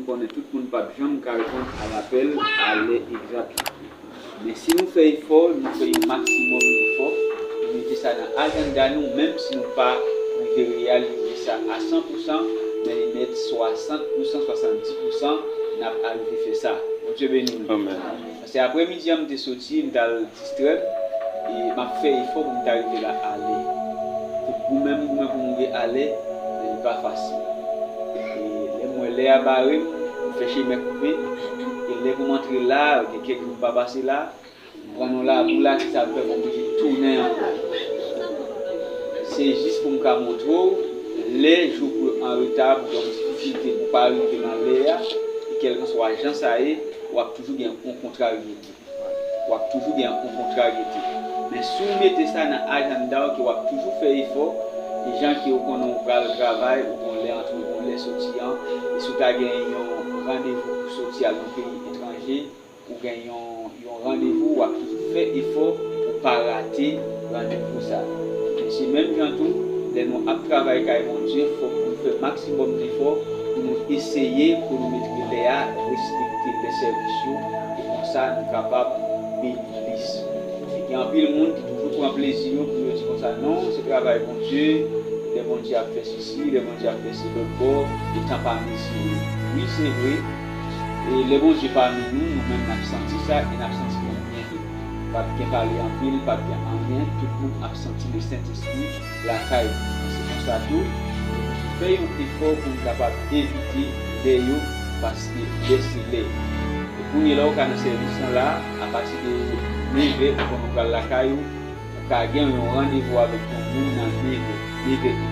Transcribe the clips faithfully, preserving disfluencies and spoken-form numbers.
konnen tout moun p ap janm ka reponn a lapèl a lè egzat la. Men si nou fè efò, nou fè yon maksimòm efò, nou mete sa nan ajanda nou, menm si nou pa rive reyalize sa a san pou san, men li mèt swasant pou san, swasanndis pou san, n ap arive fè sa. Bondye beni nou. Amèn. Paske aprèmidi an, m te soti, m t al distrè m, e m ap fè efò pou m ta rive la alè. Pou goumen m goumen pou m rive alè, men li pa fasil. E lè m wè lè a bare m, m fè chemen koupe, e lè pou m antre la, gen kèk jou m pa pase la, m pran yon labou la ki sa fè m oblije tounen ankò. Se jis pou m ka montre w, lè jou pou an reta, pou gen yon difikilte pou pa rive nan lè a, e kèlkanswa jan sa ye, w ap toujou gen yon kontraryete. W ap toujou gen yon kontraryete. Men si w mete sa nan ajanda w ke w ap toujou fè efò, e jan ke w konnen w pral travay, ou gon lè antre, ou gon lè soti an, e si w ta gen yon randevou pou soti al nan peyi etranje, ou gen yon, yon randevou, w ap toujou fè efò pou pa rate randevou sa. Men se menm jan tou, lè nou ap travay kay Bondye, fòk nou fè maksimòm efò pou nou eseye kwonometre lè a, respekte lè sèvis yo, e konsa nou kapab beni plis. E gen anpil moun ki toujou pran plezi yo pou yo di konsa, non, se travay Bondye, lè Bondye ap fè sesi, lè Bondye ap fè se lòt bò, e tan pa mezire. Wi, se vre, e lè Bondye pami nou, nou menm n ap santi sa, e n ap santi nou byen tou. P ap gen pale anpil, p ap gen anyen, tout moun ap santi le Sentespri lakay nou. Se konsa tou, nou fè yon efò pou n kapab evite lè yo, paske lè se lè. E kounye la, ou ka nan sèvis lan la, apati de nevè, ou konnen ou pral lakay ou, ou ka gen yon randevou avèk yon moun nan nevè, nevè epi.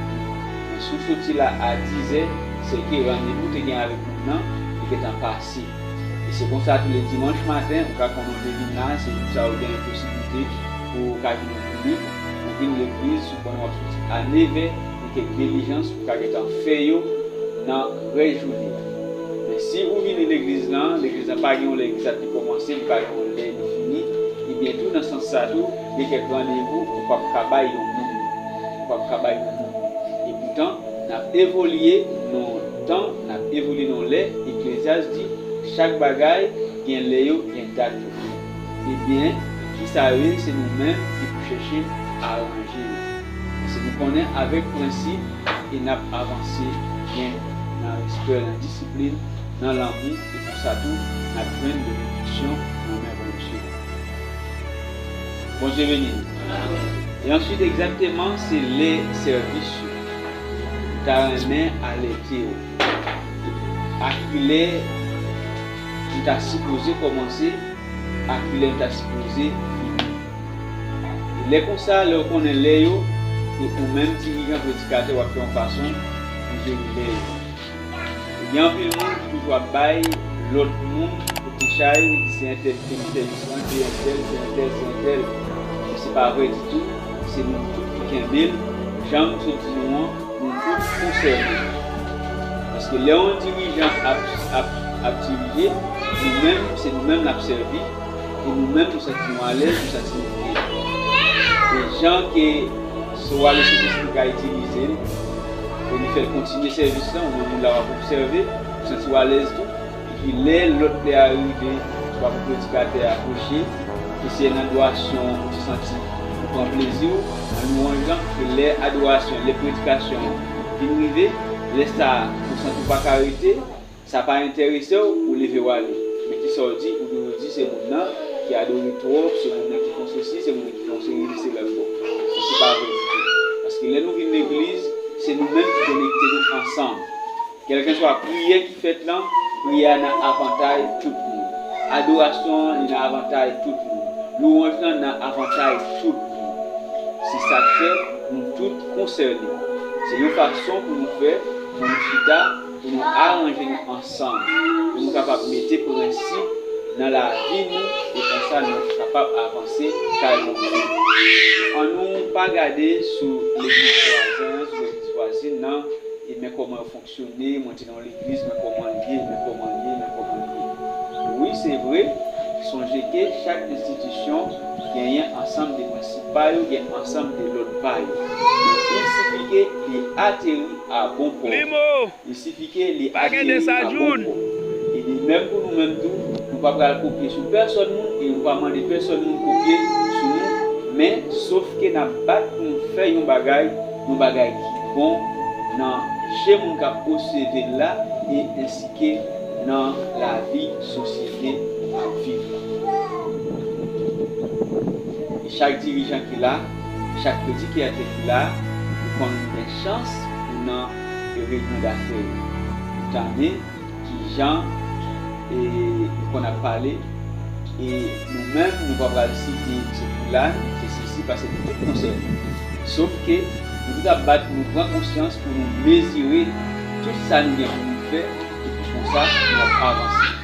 Men si w soti la a dizè, se ke randevou w te gen avèk moun nan, li gentan pase. E se konsa tou le dimanch maten, ou ka konnen w te vin la, se jou sa ou gen posiblite pou ou ka vin an piblik, ou vin legliz, si w konnen w ap soti a nevè, gen kèk dilijans ou ka gentan fè yo nan rès jounen an. Men si ou vini legliz lan, legliz lan pa gen yon lè egzat li kòmanse, li pa gen yon lè li fini, ebyen tou nan sans sa tou, gen kèk randevou ou p ap ka bay yon moun. Ou p ap ka bay yon moun. Epoutan, n ap evolye nan yon tan, n ap evolye nan yon lè, Eklezyas di, chak bagay gen lè yo, gen dat yo. Ebyen, kisa yo ye? Se nou menm ki pou chèche aranje yo. Paske nou konnen avèk prensip e n ap avanse byen nan respè, nan disiplin, nan lanmou, e konsa tou, n ap jwenn benediksyon nan men Bondye. Bondye beni nou. E answit, egzakteman, se lè sèvis yo. M ta renmen alète w. A kilè m ta sipoze kòmanse? A kilè m ta sipoze fini? E lè konsa, lè w konnen lè yo, e ou menm dirijan, predikatè, w ap fè yon fason pou jere lè yo. E gen anpil moun ki toujou ap bay lòt moun kote chay, di se entèl ki te nan sèvis lan, se entèl, se entèl, se entèl. Men se pa vre ditou, se nou tout ki kenbe l, jan m sot di nou an, nou tout konsène. Paske lè yon dirijan ap, ap, ap dirije, nou menm, se nou menm n ap sèvi, e nou menm nou santi nou alèz, nou santi nou byen. E jan ke Sentespri ka itilize l, e li fè l kontinye sèvis lan, ou menm moun la w ap obsève, ou santi w alèz tou. Epi lè lòt lè a rive, swa pou predikatè a preche, ke se nan adorasyon ou te santi ou pran plezi w, nan lwanj lan, ke lè adorasyon, lè predikasyon an vin rive, lè sa a, ou santi w pa ka rete, sa pa enterese w, ou leve w ale. Men kisa w di? Ou toujou di se moun nan ki adore twòp, se moun nan ki fè yon sesi, se moun nan ki fè yon seri de se lòt bò. Men se pa vre ditou. Paske lè nou vin legliz, se nou menm ki konekte nou ansanm. Kèlkenswa priyè ki fèt lan, priyè a nan avantaj tout moun. Adorasyon an, li nan avantaj tout moun. Lwanj lan nan avantaj tout moun. Se sa k fè nou tout konsène. Se yon fason pou nou fè, pou nou chita, pou nou aranje nou ansanm, pou nou kapab mete prensip nan lavi nou, e konsa nou kapab avanse kay Bondye. Annou pa gade sou legliz vwazen an, sou legliz vwazin nan, e men kòman yo fonksyone, mwen te nan yon legliz, men kòman l ye, men kòman l ye, men kòman l ye. Wi, se vre, sonje ke chak enstitisyon genyen ansanm de prensip pa yo, gen ansanm de lòd pa yo. Men il sifi ke li ateri a bon pò. Li sifi ke li ateri a bon pò. Menm pou nou menm tou, nou pa pral kopye sou pèsòn moun e nou pa mande pèsòn moun kopye sou nou, men sof ke n ap bat pou nou fè yon bagay, yon bagay ki bon nan je moun k ap resevè l la e ensi ke nan lavi sosyete n ap viv la. E chak dirijan ki la, chak predikatè ki la, nou konn gen chans pou nan reyinyon dafè yo. Nou tande kijan e, nou konn ap pale, e nou menm, nou pa pral site se filan, se sesi, paske nou tout konsène. Sof ke nou tout ap bat pou nou pran konsyans, pou nou mezire tout sa nou gen pou nou fè, e pou konsa nou ap avanse.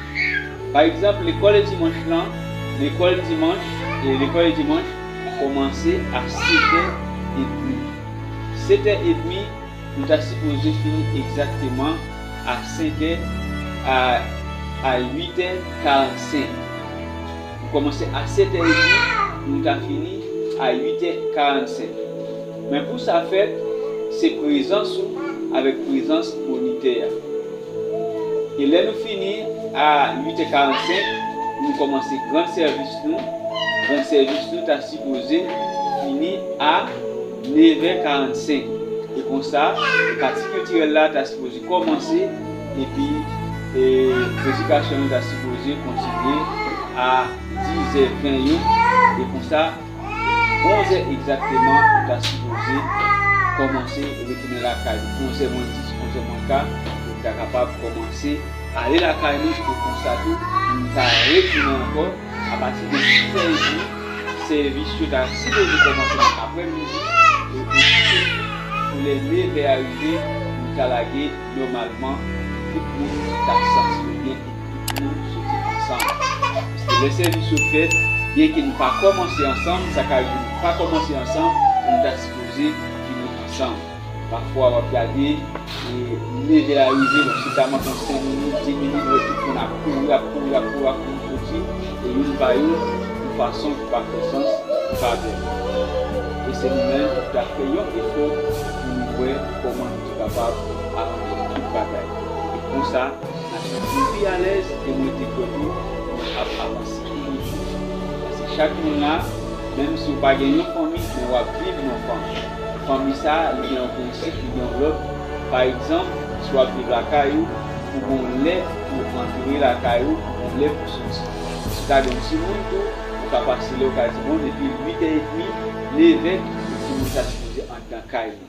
Pa egzanp, lekòl dimanch lan, lekòl dimanch, e lekòl dimanch kòmanse a sèt è edmi. Sèt è edmi, nou ta sipoze fini egzakteman a senk è, a, a uit è karannsenk. Nou kòmanse a sèt è edmi, nou ta fini a uit è karannsenk. Men pou sa fèt, se prezans ou avèk prezans monitè a. E lè nou fini a uit è karannsenk, nou kòmanse gran sèvis nou. Gran sèvis nou ta sipoze fini a nèf è karannsenk. E konsa, pati kiltirèl la ta sipoze kòmanse, epi, e, predikasyon nou ta sipoze kontinye a diz è ven yo. E konsa, onz è egzakteman, nou ta sipoze kòmanse retounen lakay nou. Onz è mwens dis, onz è mwens ka, nou ta kapab kòmanse ale lakay nou, e konsa tou, nou ta retounen ankò apati de sis è edmi, sèvis yo ta sipoze kòmanse nan aprèmidi, e, e pou lè nèf è a rive, nou ta lage nòmalman, tout moun ta santi yo byen, tout moun soti ansanm. Paske lè sèvis yo fèt, byenke nou pa kòmanse ansanm, sa ka rive nou pa kòmanse ansanm, men nou ta sipoze fini ansanm. Pafwa w ap gade, e, nèf è a rive, bon, se ta manke senk minit, dis minit, ou wè tout moun ap kouri, ap kouri, ap kouri, ap kouri soti, e youn pa youn, yon fason ki pa fè sans, ki pa bèl. E se nou menm ki ta fè yon efò pou nou wè kòman nou te kapab aranje tout bagay. E konsa, n ap santi nou pi alèz e mwen te kwè tou nou ap avanse pi vit. Paske chak moun la, menm si w pa gen yon fanmi, men w ap viv nan fanmi. Fanmi sa a, li gen yon prensip, li gen yon lòd. Pa egzanp, si w ap viv lakay ou, ou gon lè pou antre lakay ou, ou gon lè pou soti. Si w ta gen yon timoun tou, ou ka pase lè, ou ka di, bon, depi uit è edmi, nèf è, timoun sa sipoze anndan kay li.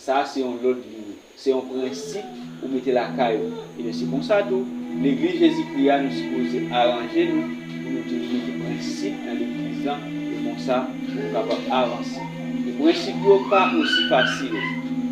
Sa a se yon lòd li ye. Se yon prensip ou mete lakay ou. Ebyen, se konsa tou, legliz Jezikri a, nou sipoze aranje nou pou nou toujou mete prensip nan legliz lan, e konsa, pou nou kapab avanse. E prensip yo pa osi fasil.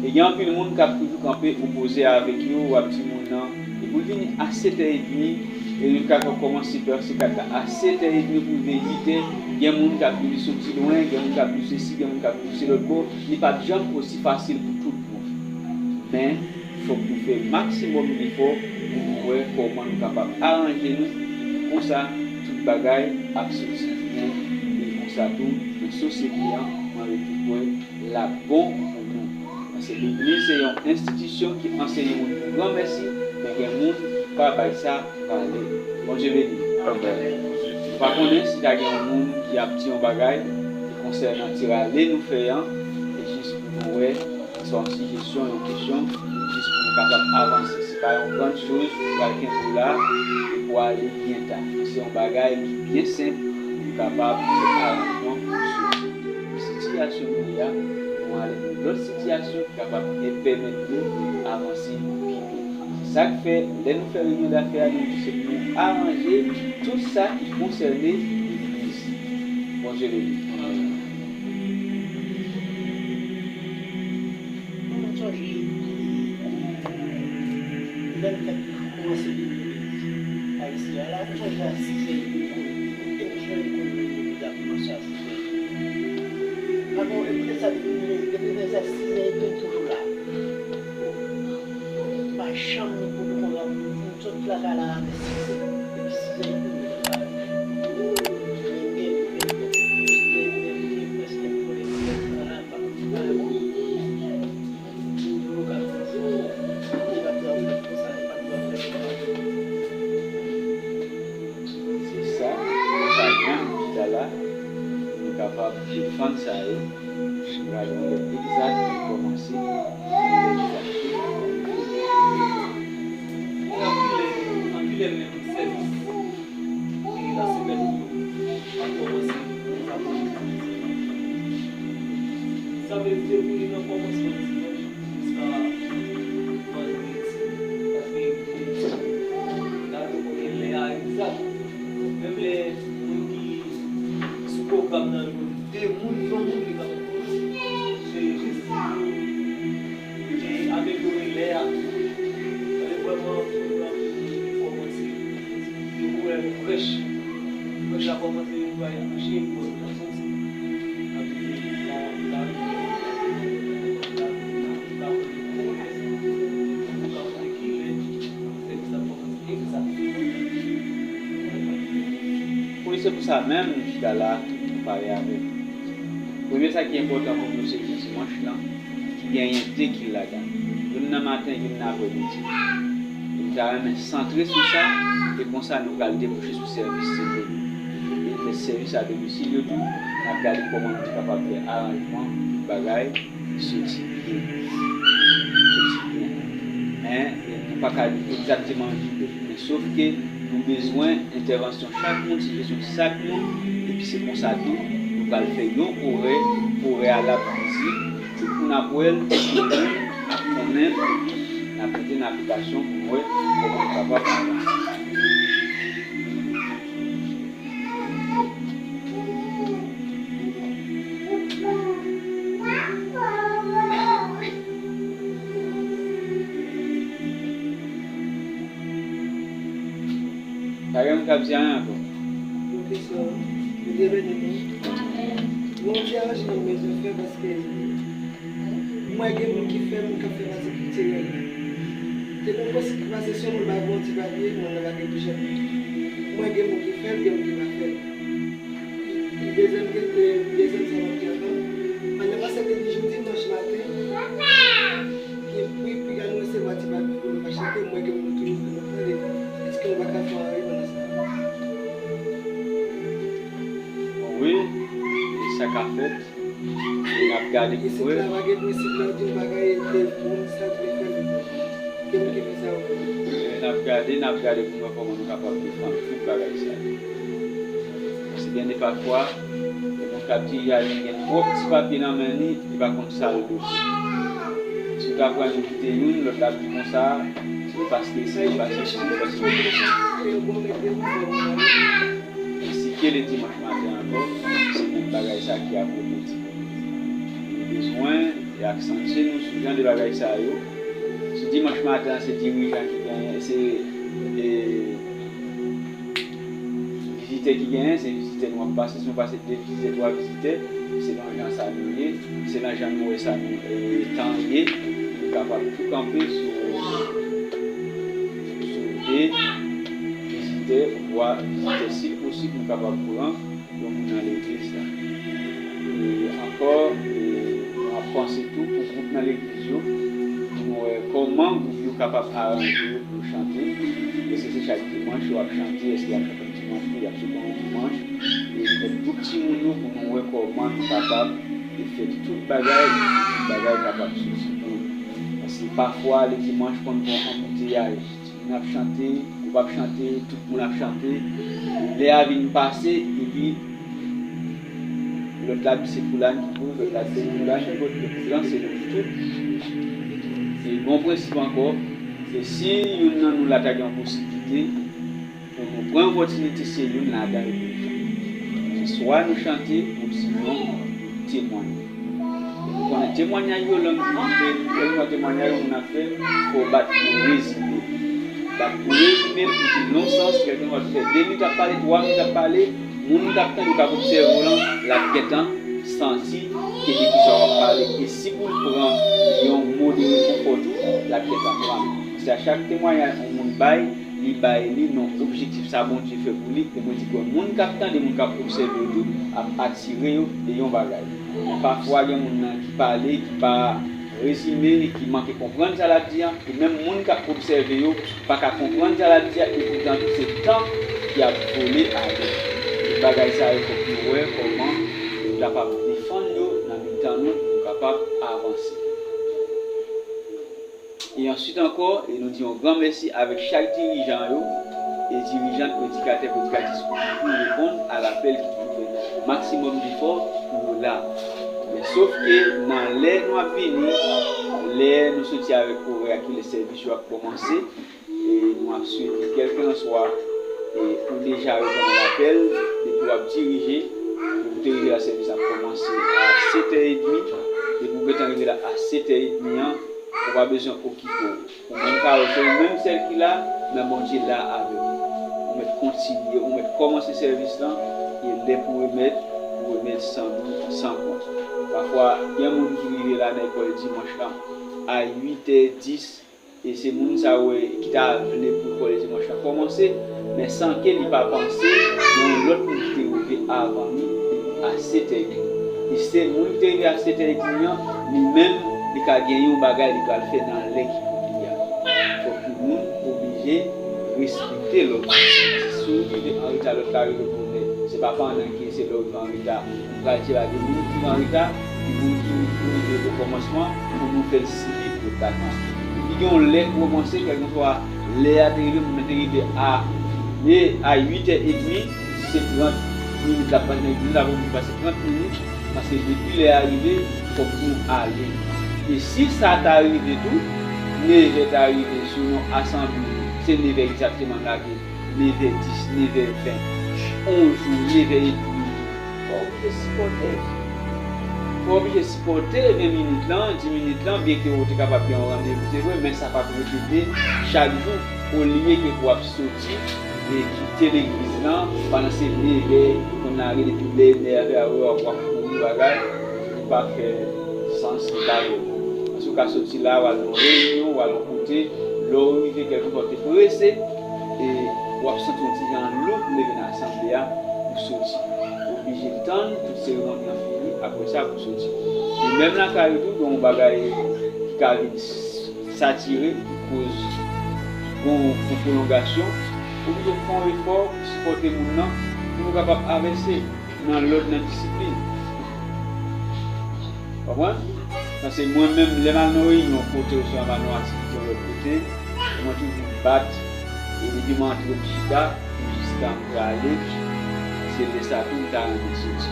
E gen anpil moun k ap toujou kanpe opoze avèk yo, w ap di moun nan, e pou l vini a sèt è edmi, e nou ka kòmanse pèse kat la a sèt è edmi pou rive uit è, gen moun k ap di li soti lwen, gen moun k ap di sesi, gen moun k ap di se lòt bò, li p ap janm osi fasil pou tout moun. Men, fòk nou fè maksimòm efò pou nou wè kòman nou kapab aranje nou, konsa, tout bagay ap soti byen, e konsa tou, nan sosyete an, mwen rete kwè, l ap bon pou nou. Paske legliz se yon enstitisyon ki anseye moun pou granmèsi, men gen moun ki pa bay sa valè. Bondye beni. Amèn. Nou pa konnen si ta gen yon moun ki ap di yon bagay ki konsènan ti rale nou fè an, e jis pou nou wè, se yon sijesyon, yon kesyon, jis pou nou kapab avanse. Se pa yon grann choz, ou pral kenbe w la, e pou ale byen ta. Se yon bagay ki byen senp, pou nou kapab fè aranjman pou soti. Sitiyasyon nou ye a, nou ale nan lòt sitiyasyon ki kapab pèmèt nou avanse pi byen. Se sa k fè, lè nou fè reyinyon dafè a, nou di se pou nou aranje tout sa ki konsène legliz. Bondye beni. Mwen sonje, lè m fèk kòmanse vin legliz ayisyen an la, m sonje a sizè edmi, m konnen, m te bezwen konnen legliz la kòmanse a sizè edmi. Mwen, bon, e poutèt sa, depi, depi lè sa, sizè edmi, m toujou la. M pa janm ni pou konn konsa, m sot lakay la a vè sizè, depi sizè edmi, m toujou la. Men gen, men gen, men gen, prèske pou legliz la, pa, pa bon. Yo ka panse, e pa t ap fèt konsa, e pa t ap fèt konsa. Sa menm, nou chita la, nou pale avè nou. Premye sa ki enpòtan pou nou, se pou dimanch lan, ki genyen de ki ladan. Youn nan maten, youn nan aprèmidi. Nou ta renmen santre sou sa, e konsa nou pral debouche sou sèvis sivil. E fè sèvis a domisil yo tou, n ap gade kòman nou te kapab fè aranjman, tout bagay, soti byen. Soti byen. Men, nou pa ka egzakteman viv. Men sof ke nou bezwen entèvansyon chak moun, sijesyon chak moun, epi se konsa tou, nou pral fè yon orè, orè a l ap vizib, tout moun ap wè l, tout moun ap konnen l, n ap mete nan aplikasyon pou nou wè kòman nou kapab avanse. Pa gen moun k ap di anyen ankò. Yon kesyon, m te vle di nou, yon ti aranjman nou bezwen fè paske m wè gen moun ki fè, moun k ap fè pati kiltirèl la. Te gen yon pwosedi ki pase sou mwen, m bay yon ti papye, mwen nan bagay de jèn. M wè gen moun ki fè l, gen moun ki pa fè l. Li dezèm ki, e, li dezèm sa w ap di ankò. Pandan pase te di jou dimanch maten, ki pri, pri a nou resevwa ti papye pou nou pa chante, m wè gen moun toujou pou nou pale. Èske nou pa ka fè anyen pandan sa? Wi, e sa ka fèt. E n ap gade pou nou wè. Isit la, pa gen prensip la, di yon bagay, e, e, moun sa dwe fè l. Gen moun ki fè sa yo. E n ap gade, n ap gade pou nou wè kòman nou kapab defann tout bagay sa yo. Paske gen de pafwa, gen moun k ap dirije a, li gen twòp ti papye nan men li, li pa konn sa l dwe fè. Si w ta pran yon kite youn, lòt la ap di konsa, se paske, se paske, se paske. Ensi ke le dimanch maten ankò, se menm bagay sa ki ap repete. Nou bezwen e aksantye nou sou jan de bagay sa yo. Si dimanch maten an se dirijan ki genyen, se, e, vizitè ki genyen, se vizitè nou ap pase. Si nou pase de vizitè, twa vizitè, se nan jan sa nou ye, se nan jan nou wè sa nou, e, tan ye, nou kapab tou kanpe sou, sou de vizitè, oswa vizitè, si l posib, nou kapab pran yon moun nan legliz la. E ankò, e, nou ap panse tou pou gwoup nan legliz yo, pou nou wè kòman gwoup yo kapab aranje yo pou yo chante. Èske se chak dimanch yo ap chante? Èske y ap chante yon dimanch tou, y ap sot yon dimanch? E mèt tout timoun yo pou nou wè kòman nou kapab fè tout bagay, pou tout bagay kapab soti byen. Paske pafwa, le dimanch konn gen anbouteyaj. Timoun ap chante, gwoup ap chante, tout moun ap chante. Lè a vin pase, epi lòt la di se Foulani ki koz, lòt la di se Foulani ki koz, men poutan se nou tout. E gen yon prensip ankò, se si youn nan nou la ta gen yon posiblite, pou nou pran opòtinite, se youn ladan yo pou nou chante. Se swa nou chante, ou sinon nou temwanye. E nou konnen temwanyaj yo long anpil, kèlkeswa temwanyaj yon moun ap fè, fò w bat pou rezime. Bat pou rezime l, pou di non sans, kèlkeswa w fè de minit ap pale, twa minit ap pale, moun k ap tande w k ap obsève w lan, l ap gentan santi ke de kisa w ap pale. E si pou l pran yon mo de rekonfò tou, l ap gentan pran l. Se a chak temwanyaj yon moun bay, li bay li nan objektif sa Bondye fè pou li, e mwen di ke moun k ap tande, moun k ap obsève yo tou, ap atire yo de yon bagay. Men pafwa, gen moun nan ki pale, ki pa rezime, ki manke konprann sa l ap di a, e menm moun k ap obsève yo pa ka konprann sa l ap di a, e poutan tou se tan ki ap vole ale. Tout bagay sa yo, fòk nou wè kòman nou kapab defann yo nan mitan nou, pou nou kapab avanse. E answit ankò, e nou di yon gran mèsi avèk chak dirijan yo, e dirijant, predikatè, predikatris pou toujou reponn a lapèl ki toujou fè maksimòm jefò pou yo la. Men sof ke nan lè nou ap vini, lè nou soti avèk orè a ki lè sèvis yo ap kòmanse, e nou ap swete kèlkelanswa, e ou deja reponn lapèl, depi w ap dirije, depi w te rive la sèvis ap kòmanse a sèt è edmi, depi w gentan rive la a sèt è edmi an, ou pa bezwen okipe w. Ou menm ka wè se ou menm sèl ki la, men Bondye la avè w. Ou mèt kontinye, ou mèt kòmanse sèvis lan, e lè pou remèt, ou remèt san goud, san kont. Pafwa, gen moun ki rive la nan lekòl dimanch lan a uit è dis, E se moun sa yo ki ta vle pou lekòl dimanch lan kòmanse, men san ke li pa panse gen yon lòt moun ki te rive avan li depi a sèt è edmi. E se moun ki te rive a sèt è edmi an, li menm, li ka gen yon bagay li pral fè nan lè ki pou li a. Fòk yon moun oblije respekte lòd. Si w rive anreta, lòt la rive bonè. Se pa pandan ke se lè w rive anreta, ou pral debake moun ki anreta, epi moun ki rive okòmansman, pou nou fè l sibi pou l ta nan. Epi gen yon lè kòmanse, kèlkeswa lè a te rive, moun nan te rive a, e a uit è edmi, si se trant minit l ap pase nan legliz la, pou l pase trant minit, paske depi lè a rive, fòk nou ale. E si sa ta rive tou, nevè ta rive sou yon asanble, se nevè egzakteman la ke nevè dis, nevè ven, on jou, nevè edmi, fò w oblije sipòte. Fò w oblije sipòte ven minit lan, dis minit lan, byenke w te kapab gen yon randevou, se vre, men sa p ap repete chak jou. Olye ke pou w ap soti e kite legliz lan, pandan se nevè, konn ale depi lè nevè a, w ap kouri bagay, li pa fè sans, li pa lojik. Paske w ka soti la, w al nan reyinyon, w al yon kote, lè w rive kèlkeswa w te prese, e w ap santi yon ti jan lou pou leve nan asanble a pou soti. Ou oblije tann tout seremoni an fini, apre sa pou soti. E menm lakay ou tou, gen yon bagay ki ka vin satire, ki koz yon, yon pwolongasyon, ou oblije fè yon efò pou sipòte moun nan, pou nou kapab avanse nan lòd, nan disiplin. Konprann? Paske mwen menm, lè m al nan reyinyon kote oswa m al nan aktivite yon lòt kote, mwen toujou bat, e depi m antre m chita, jiska m prale, se lè sa tou m ta renmen soti.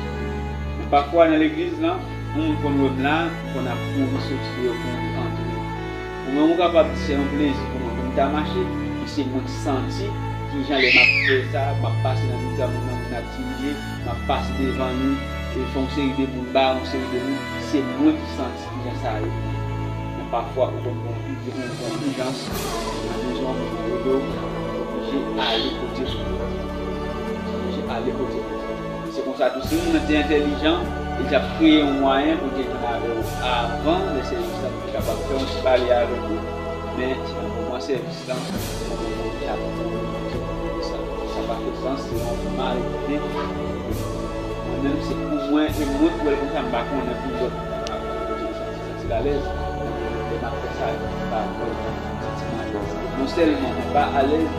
Men pafwa nan legliz lan, yon moun konn wè m la, m konn ap kouri soti deyò, kouri antre. Ou menm ou kapab di se yon plezi pou mwen pou m ta mache, men se mwen ki santi kijan lè m ap fè sa, m ap pase nan mitan moun nan, moun ap dirije, m ap pase devan li, e fè yon seri de moun, ba yon seri de moun, se mwen ki santi kijan sa ye. Men pafwa ou konn gen yon, yon, yon ijans, ou bezwen yon moun rele w, ou oblije ale kote moun nan. Ou oblije ale kote moun nan. Se konsa tou, si moun nan te entèlijan, li t ap kreye yon mwayen pou l te jwenn avè w avan lè sèvis la, pou l te kapab fè yon ti pale avèk ou. Men, se nan moman sèvis la, se nan moman ki ap fè sa. Sa pa fè sans, se yon malekite. Mwen menm, se pou mwen, e mwen k wè l konsa, m pa konnen pou lòt moun ap fè l alèz, lè m ap fè sa, m pa vrèman santi m alèz. Non sèlman mwen pa alèz,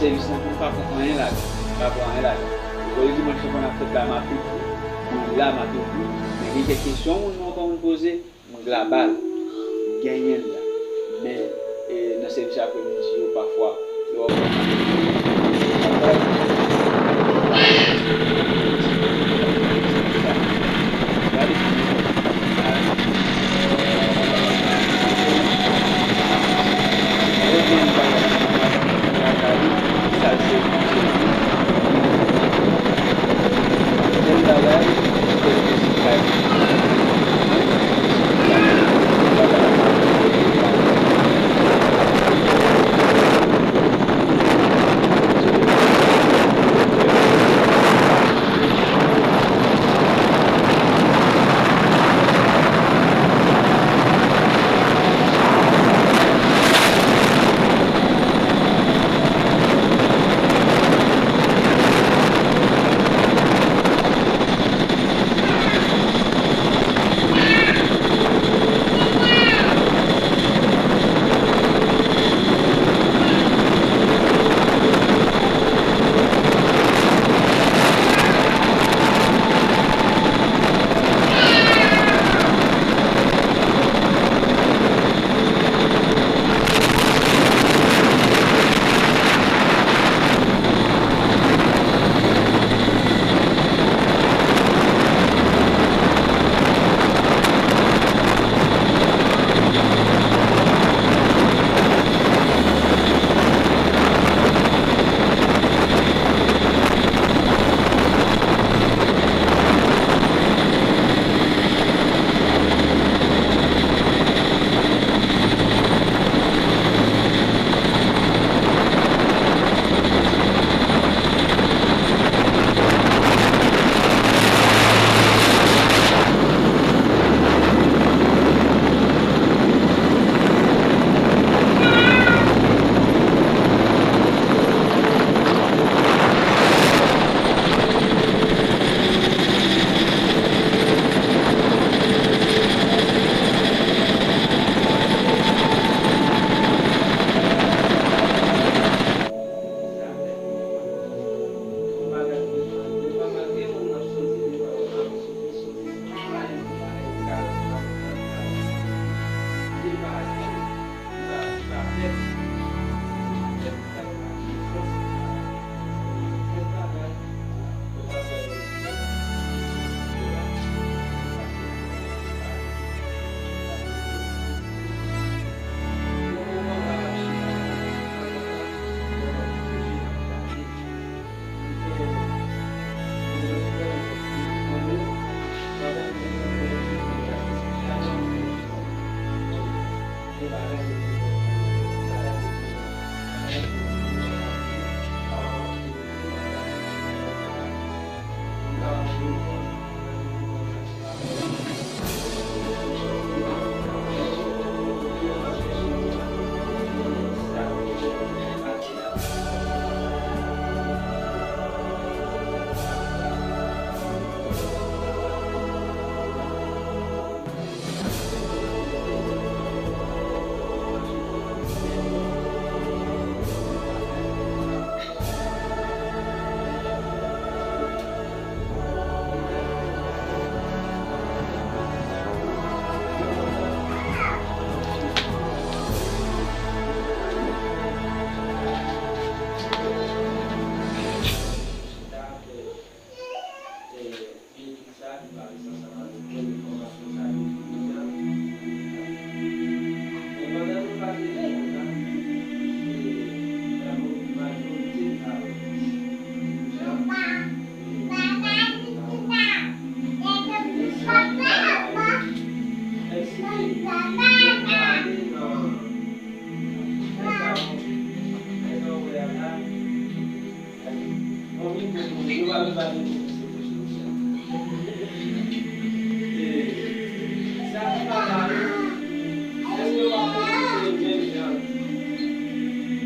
sèvis lan tou m pa pran anyen ladan, m pa pran anyen ladan. Lekòl dimanch lan konn ap fèt la, m ap ekri, mwen la, m ap ekri, men gen kèk kesyon moun nan konn poze, m glabal, m genyen l la. Men, e, nan sèvis aprèmidi yo, pafwa,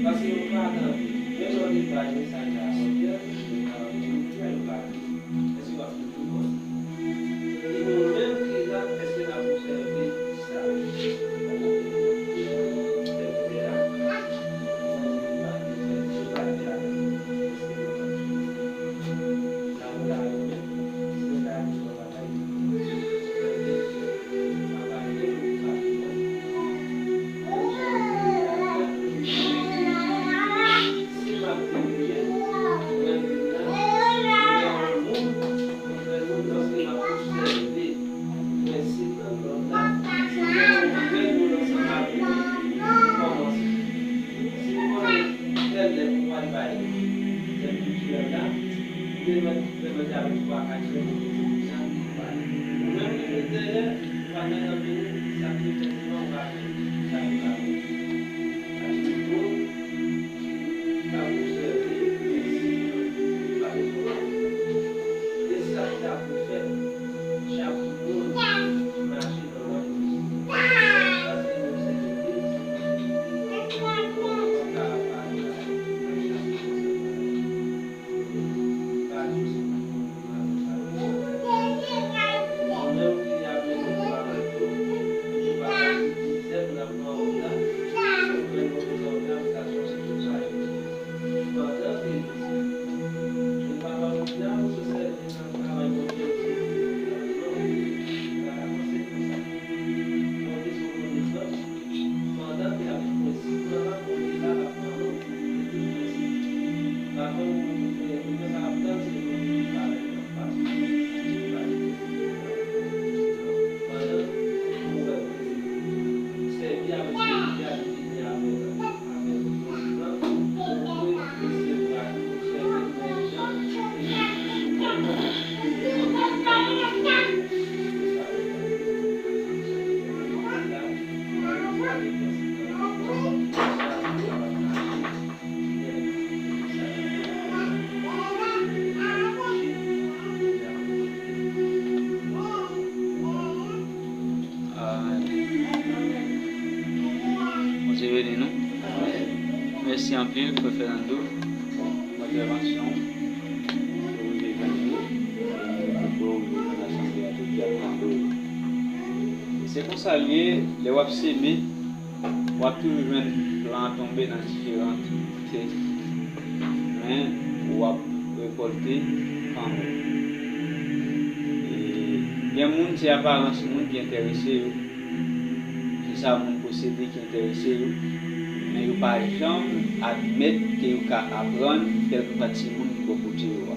Paske yo pa tande. Menm lè w te bay mesaj la, ok? Yo pa tande. Èske w ap toujou konn? E nou menm ki la, èske n ap obsève sa? Sèvitè a, mwen di nou pa bezwen, se pa di a, èske nou pa toujou? Nan la yo menm, se la yo Ou menm ki ret dèyè, ou pa ta nan vini, sa ki efektivman ou pa fè, sa ki pa bon. Sa ki bon, ki ka konsève, e si, pa bezwen. E sa ki ta pou fèt, chak moun mache nan lòd Kris. Paske nou se legliz, nou pa ka pale ak chak moun. Pandan ke l ap jwe prensip nan, l ap montre la, l ap pran lòt, li te jwe prensip. Avan nou montre, nou sa ap tann se yon moun ki pale nan fas, ki pale prensip nan. Pandan nou wè prensip, sèvi avèk sèvi a, li vini avèk, avèk prensip nan, nou dwe resevwa li, obsève l menm jan, e Amen. Bondye beni nou. Mèsi anpil, Frè Fernando, pou entèvansyon ou. Ke Bondye beni ou. Ke Bondye beni asanble a tout ki ap tande w. Se konsa l ye, lè w ap seme, w ap toujou jwenn plan an tonbe nan diferan kote. Men, w ap rekòlte kanmenm. E, gen moun, se aparans moun ki enterese yo. Se sa moun posede ki enterese yo. Men yo pa janm admèt ke yo ka aprann kèlkeswa timoun ki bò kote yo a.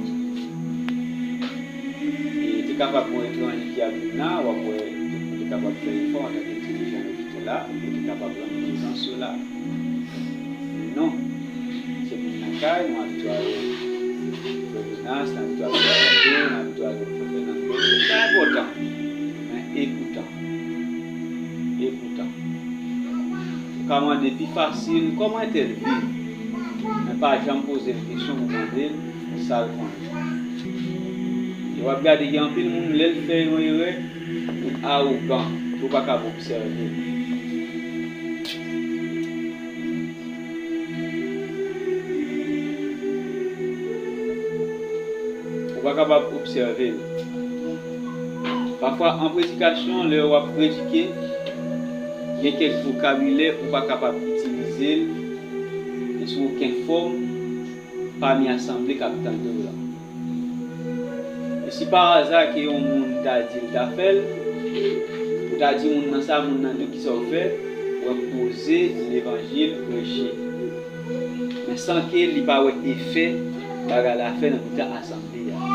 E te kapab gon etranje ki ap vin la, w ap wè, yo te kapab fè efò antanke dirijan yo ki te la, pou yo te kapab rann prezans yo la. Men non, se moun nan kay, nou abitye ale Frè Jonas, nou abitye ale Frè Fernando, nou abitye ale Frè Fernando. Li pa enpòtan, men epoutan, epoutan. Ka mande pi fasil, kòman entèl viv? Men pa janm poze l kesyon pou mande l sa l konnen. E w ap gade gen anpil moun, lè l fè yon erè, li awogan, ke w pa kab obsève l. Ou pa kapab obsève l. Pafwa, an predikasyon, lè w ap predike, gen kèk vokabilè ou pa kapab itilize l sou okenn fòm pami asanble k ap tande w lan. E si pa aza ke yon moun ta di l ta fè l, ou ta di moun nan sa, moun nan tou, kisa w fè? W ap poze levanjil, preche. Men san ke li pa wè efè bagay la fè nan mitan asanble a.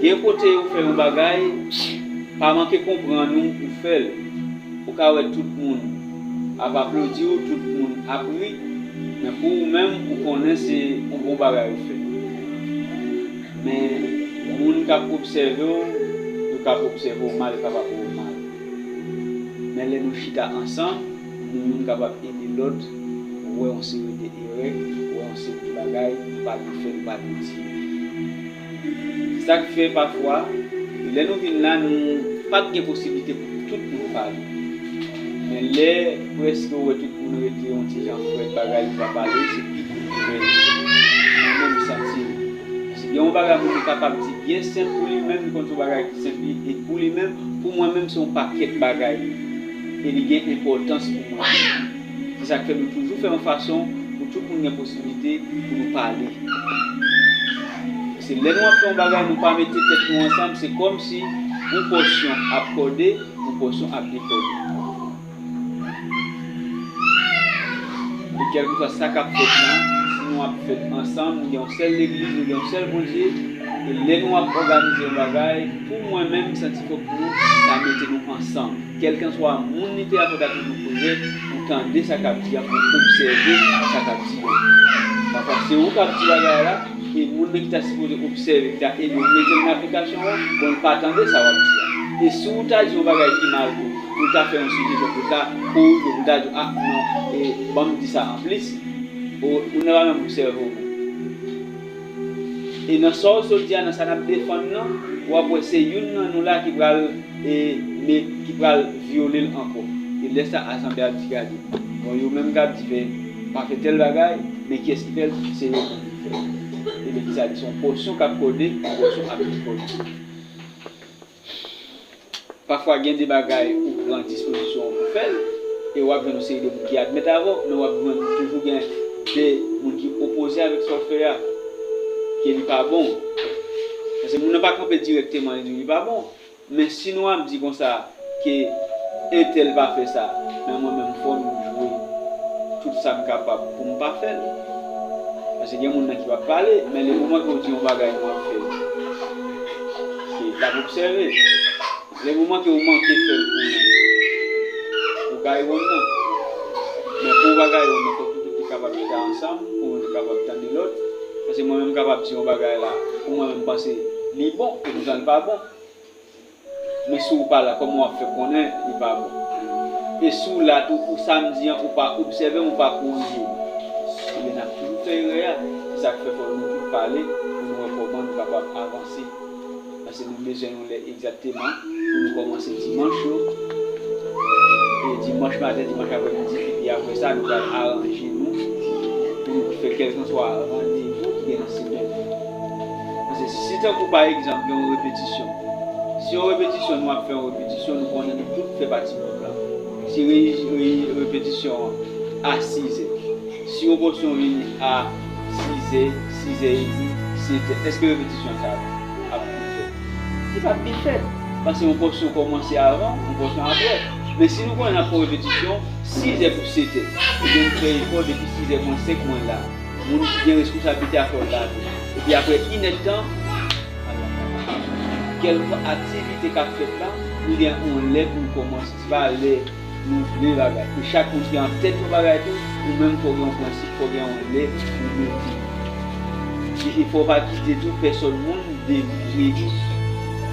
Gen kote ou fè yon bagay, pa manke konprann ou, ou fè l. Ou ka wè tout moun ap aplodi w, tout moun ap ri, men pou ou menm, ou konnen se yon bon bagay ou fè. Men moun k ap obsève w, yo ka obsève w mal, yo ka pa wè w mal. Men lè nou chita ansanm, nou youn kapab ede lòt wè yon seri de erè, wè yon seri de bagay nou pa dwe fè, nou pa dwe di. Se sa k fè pafwa, lè nou vin la, nou pa t gen posiblite pou tout moun pale. Men lè prèske ou wè tout moun rete yon ti jan frèt, bagay li pa pale, se pi ouvè. Mwen menm, m santi l. Paske gen yon bagay moun kapab di byen senp pou li menm, li konn se yon bagay ki senp li, e pou li menm, pou mwen menm, se yon pakèt bagay li. E li gen enpòtans pou mwen. Se sa k fè nou toujou fè yon fason pou tout moun gen posiblite pou nou pale. Se lè nou ap fè yon bagay, nou pa mete tèt nou ansanm, se kòmsi yon pòsyon ap kòde, yon pòsyon ap dekòde. E kèlkeswa sa k ap fèt la, si nou ap fèt ansanm, nou gen yon sèl legliz, nou gen yon sèl Bondye, e lè nou ap òganize yon bagay, pou mwen menm, m santi fòk nou ta mete nou ansanm. Kèlkeswa moun li te a, fò ta toujou prè pou tande sa k ap di a, pou obsève sa k ap di a. Pafwa, se ou k ap di bagay la, e moun nan ki ta sipoze obsève, ki ta ede w mete l nan aplikasyon an, bon, l pa tande sa w ap di a. E si w ta di yon bagay ki mal pou, pou l ta fè yon sijesyon, pou l ta korije w, pou l ta di w, a, non, e, ban m di sa anplis, ou, ou nan pa menm obsève w. E nan sa w sot di a, nan sa n ap defann nan, w ap wè se youn nan nou la ki pral, e, men, ki pral vyole l ankò. E lè sa, asanble a ap di, gade, bon, yo menm k ap di fè, pa fè tèl bagay, men kiyès ki fè l? Se yo menm ki fè l. Ebyen, kisa l ye? Se yon pòsyon k ap kòde, yon pòsyon ap dekòde. Pafwa, gen de bagay ou pran dispozisyon pou fè l, e w ap jwenn yon seri de moun ki admèt avè w, men w ap jwenn toujou gen de moun ki opoze avèk sa w fè a, ke li pa bon. Paske moun nan pa kanpe dirèkteman, li di w li pa bon. Men si nou ap di konsa ke entèl pa fè sa, men mwen menm fò m jwe tout sa m kapab pou m pa fè l. Paske gen moun nan ki p ap pale, men le moman ke w di yon bagay nou ap fè l, ke l ap obsève. Le moman ke w manke fè l ou menm, ou gaye wonn nan. Men pou w pa gaye wonn nan, fòk nou tout te kapab chita ansanm, pou nou te kapab tande lòt. Paske mwen menm m kapab di yon bagay la, pou mwen menm m panse li bon, e poutan li pa bon. Men si w pa la, kòman w ap fè konnen li pa bon? E si w la tou, ou sa m di an, ou pa obsève m, ou pa korije m, ebyen n ap toujou fè erè a. Se sa k fè fò nou tout pale, pou nou wè kòman nou kapab avanse. Paske nou bezwen yon lè egzakteman pou nou kòmanse dimanch yo. E dimanch maten, dimanch aprèmidi, epi apre sa, nou pral aranje nou pou nou fè kèlkanswa randevou ki gen nan semèn. Paske si tankou pa egzanp, gen yon repetisyon. Si yon repetisyon, nou ap fè yon repetisyon, nou konnen nou tout fè pati gwoup la. Si re, re, repetisyon an a sizè, si yon pòsyon vini a sizè, sizè edmi, setè, èske repetisyon sa a ap byen fèt? Li p ap byen fèt. Paske yon pòsyon kòmanse avan, yon pòsyon apre. Men si nou konnen n ap fè yon repetisyon, sizè pou setè, ebyen nou fè efò depi sizè mwens senk mwen la. Moun ki gen responsablite a fè l la tou. Epi apre inèdtan, kèlkeswa aktivite k ap fèt la, nou gen yon lè pou nou kòmanse. Se pa lè nou vle bagay. E chak moun ki an tèt yon bagay tou, ou menm fò gen yon prensip, fò gen yon lè pou mete. E, e fò w pa kite tou pèsòn moun devye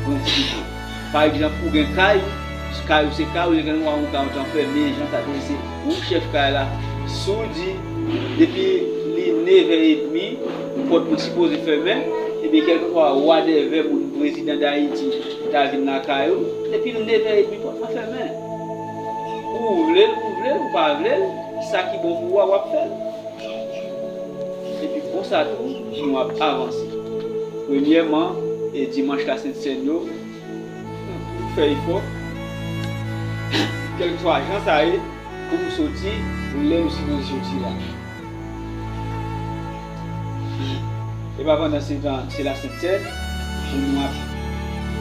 prensip ou. Pa egzanp, ou gen kay, kay ou se kay ou, gen yon kay ou t ap fè, men jan sa te ye, se Ou chèf kay la, si w di depi li nevè edmi, pòt mwen sipoze fèmen, ebyen, kèlkeswa whatever moun prezidan Dayiti ta vin lakay ou, depi li nevè edmi, pòt mwen fèmen. Ou vle l, ou vle l, ou pa vle l, sa ki bon pou ou a, w ap fè l. Epi konsa tou, nou ap avanse. Premyèman, e dimanch Lasent Sèn yo, fè efò, kèlkeswa jan sa ye, pou nou soti lè nou sipoze soti la. E pa pandan se tan, se Lasent Sèn, pou nou ap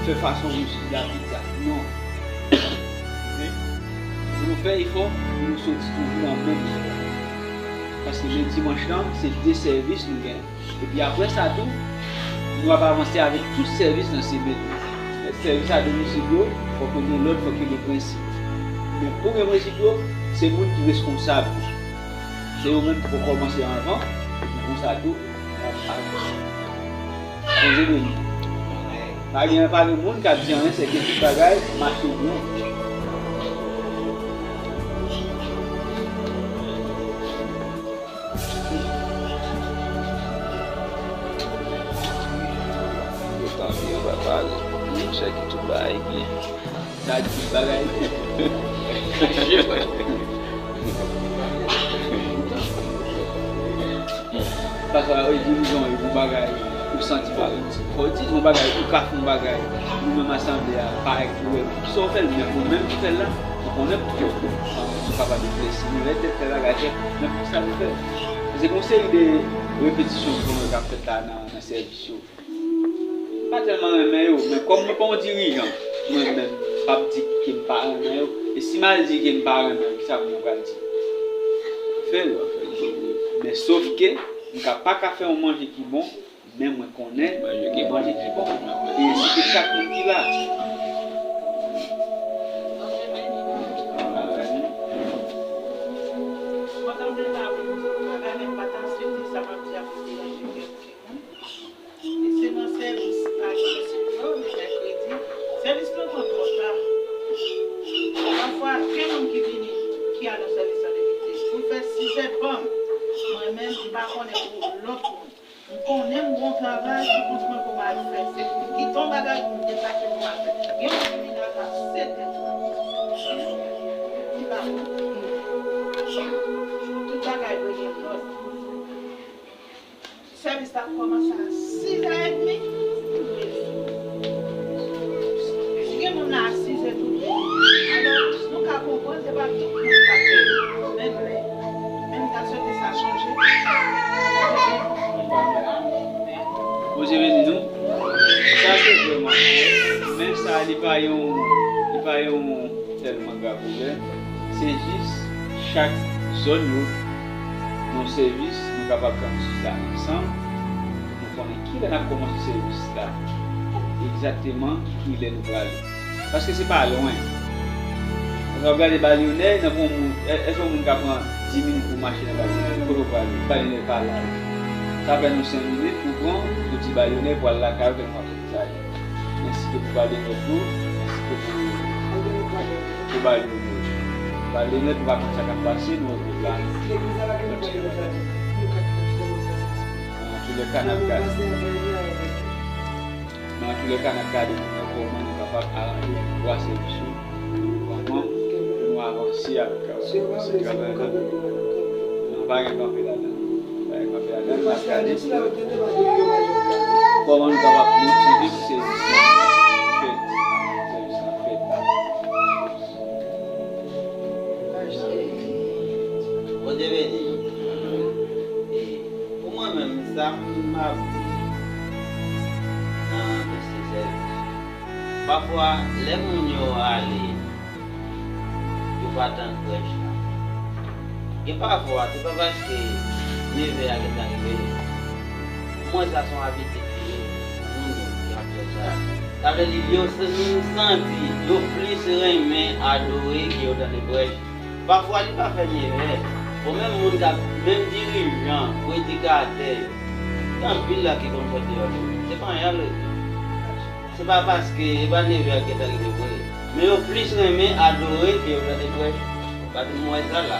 fè fason pou nou soti la pita. Non. Pou nou fè efò, pou nou soti toujou nan menm nivo. Paske lè dimanch lan, se de sèvis nou gen. Epi apre sa tou, nou ap avanse avèk tout sèvis nan semèn nan. Sèvis a domisil yo, fòk yo gen lòd, fòk yo gen prensip. Men pou gen prensip yo, se moun ki reskonsab yo. Se yo menm ki poko kòmanse anvan, epi konsa tou, n ap avanse. Bondye beni. Pa gen, pa gen moun k ap di anyen, sèke tout bagay mache byen. Yo tanpri, yo pa pale. Monchè, ki tout bagay byen. Sa di tout bagay byen. Paske, e, dirijan yo, yon bagay, ou santi pa, fò w di yon bagay, ou ka fè yon bagay. Nou menm asanble a, parèy ki wè, kisa w fè l, men ou menm ki fè l la, ou konnen pou ou kapab eklèsi nou, lè tèt fè bagay, fè, men pou sa nou fè. Se yon seri de repetisyon k ap fèt la nan, nan sèvis yo. M pa tèlman renmen yo, men kòm mwen pa yon dirijan, mwen menm, m p ap di ke m pa renmen yo. E si m al di ke m pa renmen yo, kisa moun yo pral di? Fè l. Men sof ke, m ka pa ka fè yon manje ki bon, men mwen konnen manje ki bon. E ensi ke chak moun ki la. Mwen kanpe la pou m di yon bagay, men m pa ta swete sa m ap di a pou deranje kèk timoun. E se nan sèvis a ki yo, le mèkredi, sèvis lan pran twòp la. Pafwa, gen moun ki vini, ki al nan sèvis lan depi te, pou l fè sizè ban m. Mwen menm, m pa konnen pou lòt moun. M konnen m gon travay sou kont mwen pou m al fè. Se pou m kite yon bagay pou m deplase pou m al fè. Gen moun ki vin al a sèt è di maten. Li pa bon. Tout bagay dwe gen lòd. Sèvis la ap kòmanse a sis è edmi. Si gen moun la a sis è tou, alò, nou ka konprann se pa tout moun k ap fè menm lè. Men m ta swete sa chanje. Bondye beni nou. Sa se vrèman. Men sa, li pa yon, li pa yon tèlman grav pwoblèm. Se jis chak zòn yo, nan sèvis, nou kapab fè yon chita ansanm, pou nou konnen kilè n ap kòmanse sèvis la, egzakteman kilè nou prale. Paske se pa lwen. Lè w ap gade Balyonè, nan bon moun, è, èske yon moun ka pran dis minit pou mache nan Balyonè? Kote w prale? Balyonè pa laj. Sa pran nou senk minit pou pran, pou di Balyonè, pou al lakay ou, kèlkeswa kote sa ye. Mèsi ke pou Balyonè tou, mèsi ke pou, pou Balyonè. Balyonè, nou pa konn sa k ap pase, nou retwouve la. Nan toulèka, n ap gade. Nan toulèka, n ap gade pou nou kòman nou kapab aranje pou twa sèvis yo. Kòman pou nou avanse avèk, avèk travay la. Nou pa gen kanpe ladan. Pa gen kanpe ladan. N ap gade pou nou kòman nou kapab motive pou sèvis lan fèt. Sèvis lan fèt. Bondye beni nou. E pou mwen menm, sa m ap di nan dosye sèvis yo. Pafwa, lè moun yo ale, yo pa tann prèch la. Gen pafwa, se pa paske nevè a gentan rive. Pou mwen, sa se yon abitid li ye, moun yo ki ap fè sa. Sa vle di, yo, se, nou santi yo plis renmen adore ke yo tande prèch. Pafwa, li pa fè nevè. Bon, menm moun k ap, menm dirijan, predikatè yo, gen anpil la ki konn sòti deyò tou. Se pa anyen, al rete. Se pa paske e pa nevè a ki gentan rive vre. Men yo plis renmen adore ke yo tande prèch. Paske m wè sa la.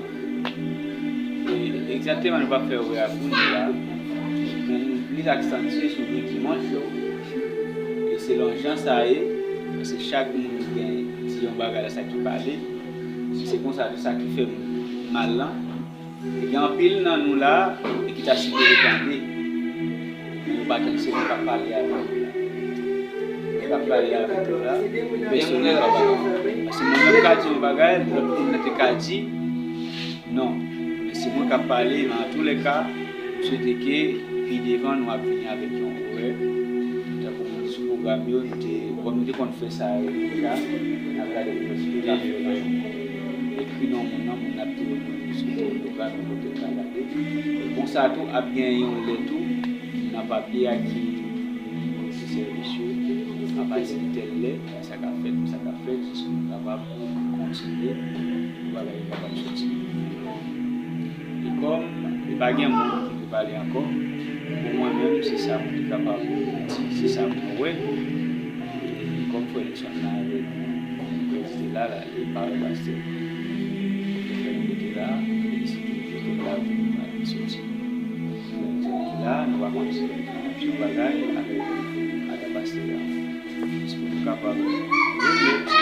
an. E egzakteman, nou p ap fè orè a pou nou la. Men nou plis aksantye sou jou dimanch yo. E selon jan sa ye, paske chak moun gen di yon bagay la, sa ki pale. Se konsa tou sa ki fè m mal lan. Gen anpil nan nou la e ki ta sipoze tande. Men yo pa tann, se mwen k ap pale avè nou la. Mwen k ap pale avè nou la. Pèsonèl, papa. Paske mwen menm ka di yon bagay, lòt moun nan te ka di non. Men se mwen k ap pale, men antoulèka, m swete ke pi devan nou ap vini avèk yon orè. Tankou m di sou pwogram yo, nou te, kòm nou te konn fè sa yo deja, n ap gade pou nou si nou ka fè l ankò. Ekri non moun nan, moun nan ap te reponn nou sou pwogram yo kote l ka gade. E konsa tou, ap gen yon lè tou, nan papye a ki se sèvis yo, apati de tèl lè, sa ka fèt, sa ka fèt, jis pou nou kapab kontinye, pou bagay yo kapab soti. E kòm li pa gen moun ki vle pale ankò, pou mwen menm, se sa mwen te kapab di, se sa mwen wè. E kòm frè Nixon la avèk nou, frè Nixon te la, la, li pa wè pastè. Frè nou te la, e si te la pou nou pale soti. Frè Nixon te la, nou va kontinye yon bagay avèk, avèk pastè a. Jis pou nou kapab regle